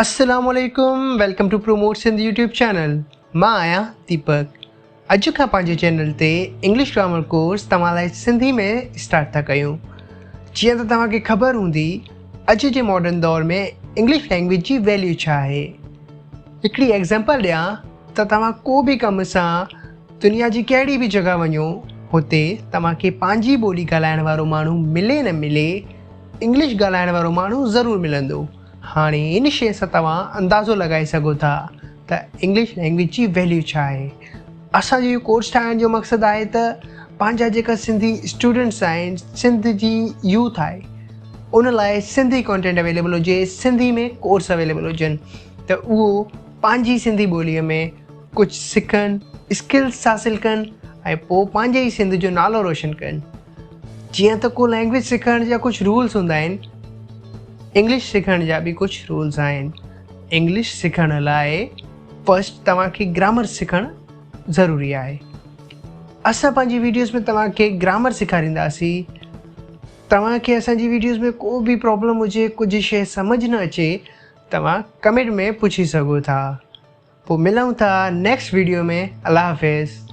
السلام عليڪم welcome to promote Sindh YouTube channel مان آهيان ديپڪ اڄ کان پنهنجي چينل تي انگلش گرامر ڪورس توهان لاء سنڌي ۾ اسٽارٽ ٿا ڪيون جيئن ته توهان کي خبر هوندي اڄ جي ماڊرن دور ۾ انگلش لينگويج جي ويليو ڇا آهي هڪڙي ايگزامپل ڏيان ته توهان ڪو به ڪم سان دنيا جي ڪهڙي به جڳهه وڃو هتي توهان کي پنهنجي ٻولي ڳالهائڻ وارو ماڻهو ملي نه ملي انگلش ڳالهائڻ وارو ماڻهو ضرور ملندو هاڻي ان شيء سان توهان اندازو لڳائي سگهو ٿا ته انگلش لينگويج جي ويليو ڇا آهي. اسان جو اهو ڪورس ٺاهڻ جو مقصد آهي ته پنهنجا جيڪا سنڌي اسٽوڊنٽس آهن، سنڌ جي يوٿ آهي ان لاء سنڌي ڪانٽينٽ اويليبل هجي، سنڌي ۾ ڪورس اويليبل هجن ته اهو پنهنجي سنڌي ٻوليء ۾ ڪجهه سکن، اسڪلس حاصل ڪن ۽ پوء پنهنجي ئي سنڌ جو نالو روشن ڪن. جيئن ته ڪو لينگويج سکڻ جا ڪجهه رولس هوندا آهن، انگلش سکڻ جا به ڪجهه رولس آهن. انگلش سکڻ لاء فرسٽ توهان کي گرامر سکڻ ضروري آهي. اسان پنهنجي ويڊيوز ۾ توهان کي گرامر سيکارينداسين. توهان کي اسان جي ويڊيوز ۾ ڪو به پرابلم هجي، ڪجهه شيء سمجهه نه اچي، توهان ڪمينٽ ۾ پڇي سگهو ٿا. پوء ملون ٿا نيڪسٽ ويڊيو ۾ الله حافظ.